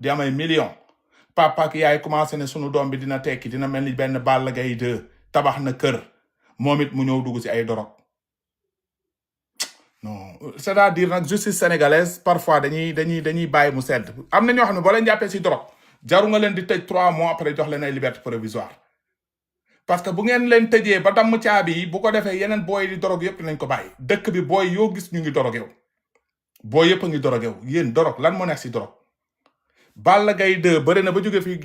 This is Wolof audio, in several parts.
di am ay millions papa ak yaay commencé ne sunu doom bi dina tekki dina mel ni benn Balla Gaye 2 tabax na kër moom it mu ñëw dugg ci ay dorog non c'est-à-dire nag justice sénégalaise parfois dañuy bàyyi mu sedd am na ñoo xam ne boo leen jàppee ci dorog jaru nga leen di tëj 3 mois après jox leen ay liberté provisoire parce que bu ngeen leen tëjee ba damm caabi yi bu ko defee yeneen booy di dorog yëpp nañ ko bàyyi dëkk bi booy yoo gis ñu ngi dorogew booy yëpp a ngi dorogew yéen dorog lan moo nekk ci dorog Balla Gaye 2 bëri na ba jóge fi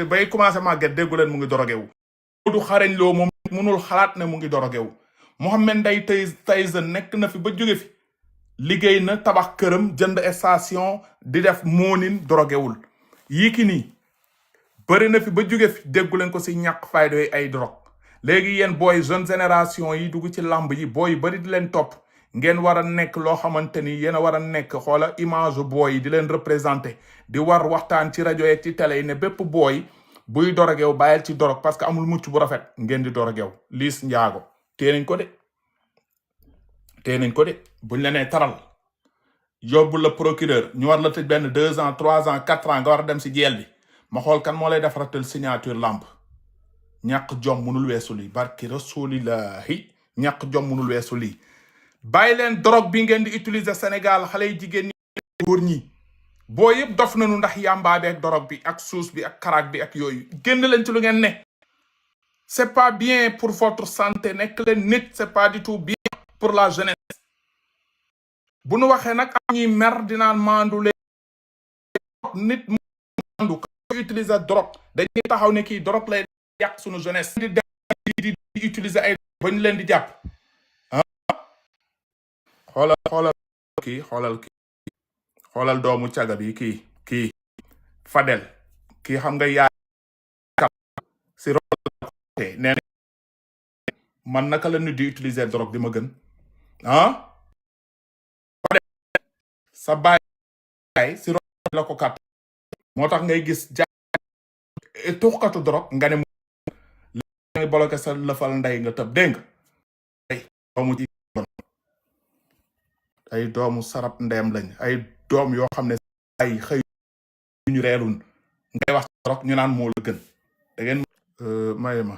bay commencé màgget déggu leen mu ngi dorogew du xarañ loo moom mënul xalaat ne mu ngi dorogew Mohamed Ndeye Tyson nekk na fi ba jóge fi liggéey na tabax këram jënd station di def moonin dorogewul Yékini bëri na fi ba jóge fi déggu leen ko ci ñàkk fayda yi ay dorog léegi yéen booy jeune génération yi dugg ci lamb yi booy bëri di leen topp ngeen war a nekk loo xamante ni yéen a war a nekk xoola image booy yi di leen représenté di war waxtaan ci rajo yeeg ci télé yi ne bépp booy buy dorogew bàyyil ci dorog parce que amul mucc bu rafet ngeen di dorogew Liss Ndiago tee nañ ko de buñ la nee taral yóbbu la procureur ñu war la tëj benn 2 ans 3 ans 4 ans nga war a dem ci jeel bi ma xool kan moo lay defaratal signature lamb ñàkk jom munul weesu lii barki rasulillahi ñàkk jom munul weesu lii bàyyi leen drogue bi ngeen di utiliser Sénégal xale yi jigéen ñi góor ñi boo yëpp dof nañu ndax yàmbaa bi ak drogue bi ak suus bi ak karaak bi ak yooyu génn leen ci lu ngeen ne c'est pas bien pour votre santé nekk leen nit c'est pas du tout bien pour la jeunesse bu nu waxee nag am ñuy mer dinaan maandu leen nit maandu ka utiliser drogue dañuy taxaw ne kii drogue lay yàq suñu jeunesse di utiliser ay bañ leen di jàpp xoolal doomu caga bi kii Fadel kii xam nga yaay si rote nee man naka la nit di utiliser drogue di ma gën sa baay si rote la ko kat moo tax ngay gis tuxkatu drogue nga ne mu ngay bloqué sa lëfal ndey nga tëb dégg nga ay doomu sarap ndeyam lañ ay doom yoo xam ne ay xëy ñu reerun ngay wax drogue ñu naan moo la gën da ngeen maye ma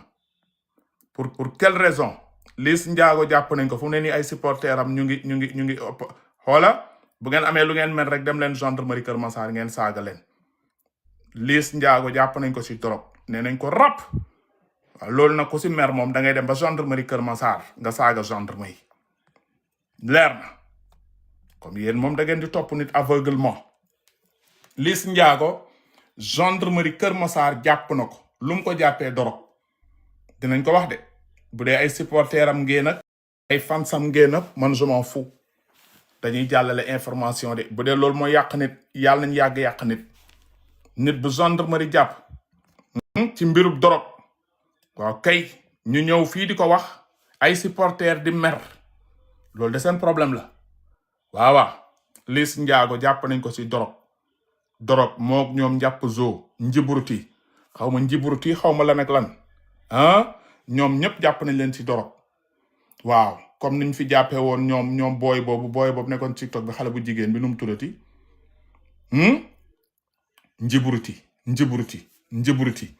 pour quelle raison Liss Ndiago jàpp nañ ko fu mu ne nii ay supporter am ñu ngi xoola bu ngeen amee lu ngeen mel rek dem leen gendarmerie Kër Massar ngeen saaga leen Liss Ndiago jàpp nañ ko ci drogue nee nañ ko rap waaw loolu nag ku ci mer moom da ngay dem ba gendarmerie Kër Massar nga saaga gendarmerie leer na comme yéen moom da ngeen di topp nit aveuglement Liss Ndiago gendarmerie Kër Massar jàpp na ko lu mu ko jàppee drogue dinañ ko wax de bu dee ay supporter am ngeen ak ay fansam ngeen ak man je m'en fous dañuy jàllale information de bu dee loolu mooy yàq nit yàlla nañ yàgg yàq nit bu gendarmerie jàpp ci mbirub drogue waaw kay ñu ñëw fii di ko wax ay supporter di mer loolu de seen problème la waaw Liss Ndiago jàpp nañ ko ci drogue mook ñoom njàpp zoo njiburuti xaw ma njiburuti xaw ma lan ak lan ñoom ñëpp jàpp nañ leen ci drogue waaw comme niñ fi jàppee woon ñoom booy boobu nekkoon TikTok bi xale bu jigéen bi nu mu tuddati njiburuti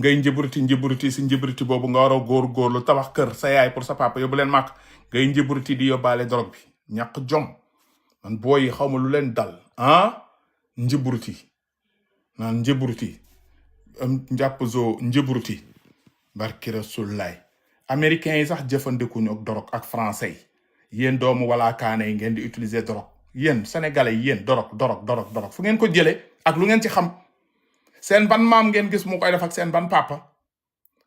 ngay njiburuti si njiburuti boobu nga war a góor lu tabax kër sa yaay pour sa papa yóbbu leen màkk ngay njiburuti di yóbbaale drogue bi ñàkk jom man booy yi xaw ma lu leen dal njiburuti njàpp zoo njiburuti barki rasulaay américains yi sax jëfandikuñu ak drogue ak français yi yéen doomu wala kaane yi ngeen di utiliser drogue yéen sénégalais yi yéen drogue fu ngeen ko jëlee ak lu ngeen ci xam seen ban maam ngeen gis mu koy def ak seen ban papa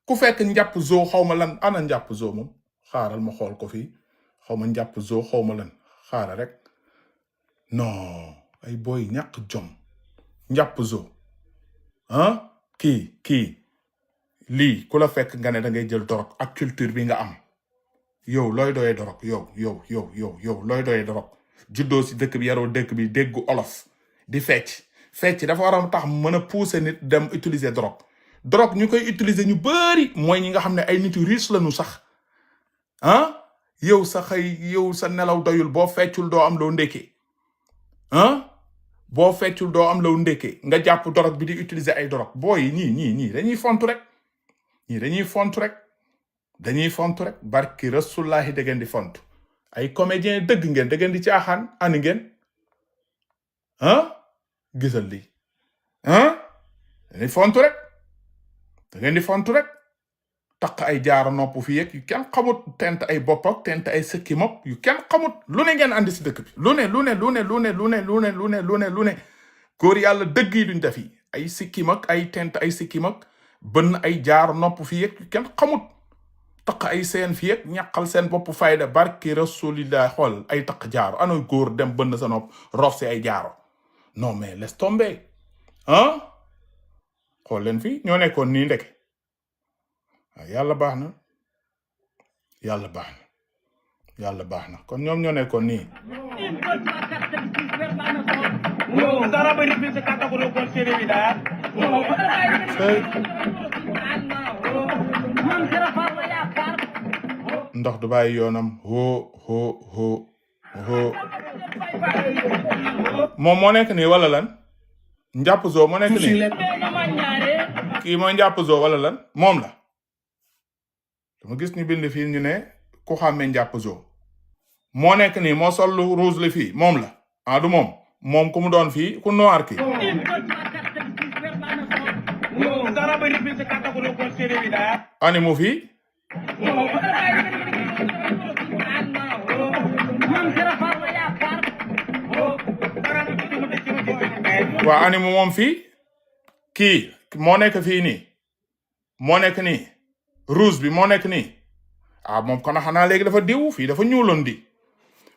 ku fekk njàpp zoo xaw ma lan ana njàpp zoo moom xaaral ma xool ko fii xaw ma njàpp zoo xaw ma lan xaaral rek non ay booy ñàkk jom njàpp zoo kii lii ku la fekk nga ne da ngay jël drogue ak culture bi nga am yow looy doyee drogue yow looy doyee drogue juddoo si dëkk bi yaroo dëkk bi déggu olof di fecc dafa war a tax mën a pousser nit dem utiliser drogue ñu koy utiliser ñu bëri mooy ñi nga xam ne ay nit yu riche lañu sax yow sa nelaw doyul boo feccul doo am loo ndékkee boo feccul doo am law ndékkee nga jàpp dorog bi di utiliser ay dorog booy ñii dañuy fontu rek dañuy fontu rek barki rasulullahi da ngeen di fontu ay comédien dëgg ngeen da ngeen di caaxaan ani ngeen gisal lii dañuy fontu rek da ngeen di fontu rek takk ay jaaro nopp fi yeg yu kenn xamut tent ay bopp ak tent ay sëkki mop yu kenn xamut lu ne ngeen andi si dëkk bi lu ne góor yàlla dëgg yi duñ def yi ay sikkim ak ay tent ay sikkim ak bënn ay jaaro nopp fi yeg yu kenn xamut takk ay seen fi yeg ñaqal seen bopp fayda barki rasulillah xool ay takk jaaro anoy góor dem bënn sa nopp rof si ay jaaro non mais laisse tomber xool leen fii ñoo nekkoon nii ndeke yàlla baax na kon ñoom ñoo nekkoon nii ndox du bàyyi yoonam ho moom moo nekk nii wala lan njàpp zoo moo nekk nii kii mooy njàpp zoo wala lan moom la dama gis ñu bind fii ñu ne ku xàmmee njàpp zoo moo nekk nii moo sol lu rouge li fii moom la du moom ku mu doon fii ku noir ki ani mu fii waa ani mu moom fii kii moo nekk fii nii moo nekk nii rouge bi moo nekk nii moom kon xanaa léegi dafa diw fii dafa ñuuloon di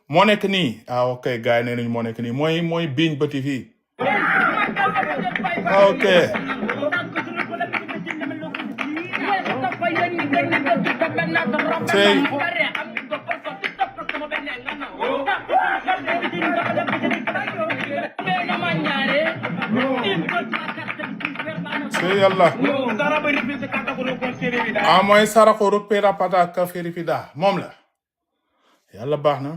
moo nekk nii ok gars yi nee nañu moo nekk nii mooy biiñ bëti fii ok tey yàlla mooy saraxoru pera pataka ferifida moom la yàlla baax na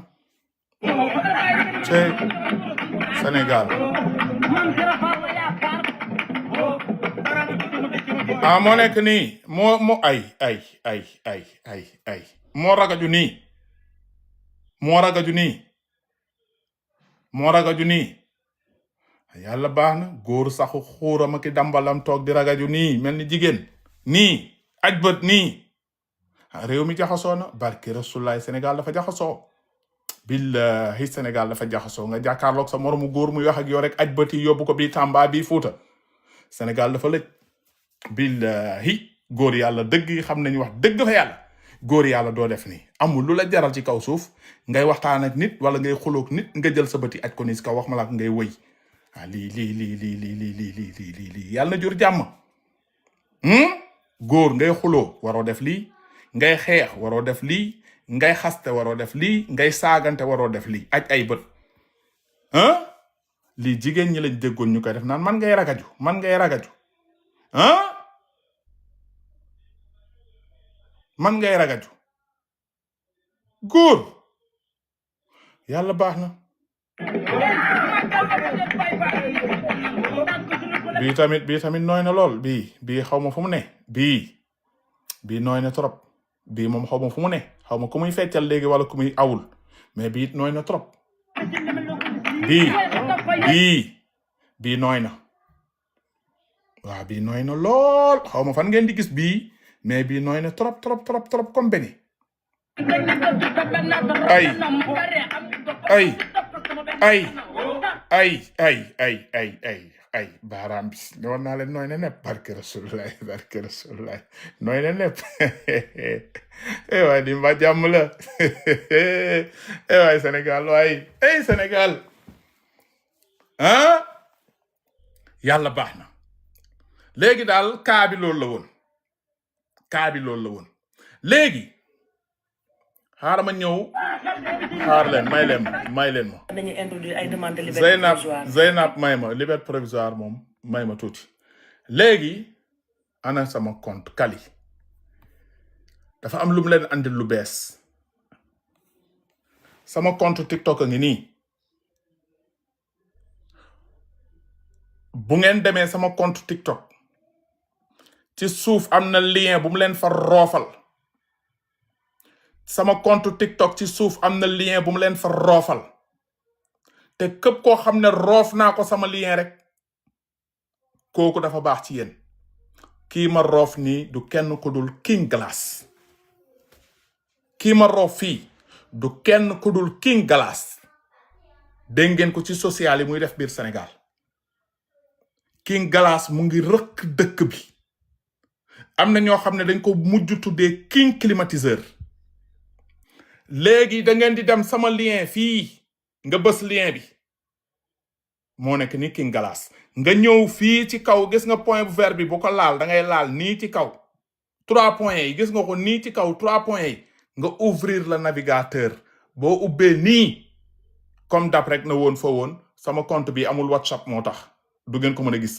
cey Sénégal moo nekk nii moo ay moo ragaju nii yàlla baax na góor saxu xuuram ak dambalam toog di ragaju nii mel ni jigéen nii aj bët nii réew mi jaxasoo na barke rasulaay Sénégal dafa jaxasoo billahi Sénégal dafa jaxasoo nga jàkkaarloog sa moromu góor muy wax ak yow rek aj bët yi yóbbu ko bii Tamba bii Fuuta Sénégal dafa lëj billahi góor yàlla dëgg yi xam nañu wax dëgg fa yàlla góor yàlla doo def nii amul lu la jaral ci kaw suuf ngay waxtaan ak nit wala ngay xuloog nit nga jël sa bëti aj ko nii si kaw wax ma la ngay wëy lii yàlla na jur jàmm góor ngay xuloo waroo def lii ngay xeex waroo def lii ngay xaste waroo def lii ngay saagante waroo def lii aj ay bët lii jigéen ñi lañ déggoon ñu koy def naan man ngay ragaju man ngay ragaju góor yàlla baax na bii tamit nooy na lool bii xaw ma fu mu ne bii nooy na trop bii moom xaw ma fu mu ne xaw ma ku muy feccal léegi wala ku muy awul mais bii nooy na trop bii nooy na waaw bii nooy na lool xaw ma fan ngeen di gis bii mais bii nooy na trop comme beni ay baaraam bi woon naa leen nooy na nepp barke rasulullah nooy na nepp waay di mba jàmm la waay Sénégal Sénégal yàlla baax na léegi daal kaa bi loolu la woon léegi xaaral ma ñëw xaar leen may leen ma dañuy introduire ay demande de liberté provisoire Zeynab may ma liberté provisoire moom may ma tuuti léegi ana sama compte Kali dafa am lu mu leen andil lu bees sama compte TikTok a ngi nii bu ngeen demee sama compte TikTok ci suuf am na lien bu mu leen fa roofal sama compte TikTok ci suuf am na lien bu mu leen fa roofal te képp koo xam ne roof naa ko sama lien rek kooku dafa baax ci yéen kii ma roof nii du kenn ku dul King Glass kii ma roof fii du kenn ku dul King Glass dégg ngeen ko ci social yi muy def biir Sénégal King Glass mu ngi rëkk dëkk bi am na ñoo xam ne dañ ko mujj tuddee King climatiseur léegi da ngeen di dem sama lien fii nga bës lien bi moo nekk ni King Glass nga ñëw fii ci kaw gis nga point bu vert bi bu ko laal da ngay laal nii ci kaw 3 points yi gis nga ko nii ci kaw 3 points yi nga ouvrir le navigateur boo ubbee nii comme d'hab rek na woon fa woon sama compte bi amul WhatsApp moo tax du ngeen ko mën a gis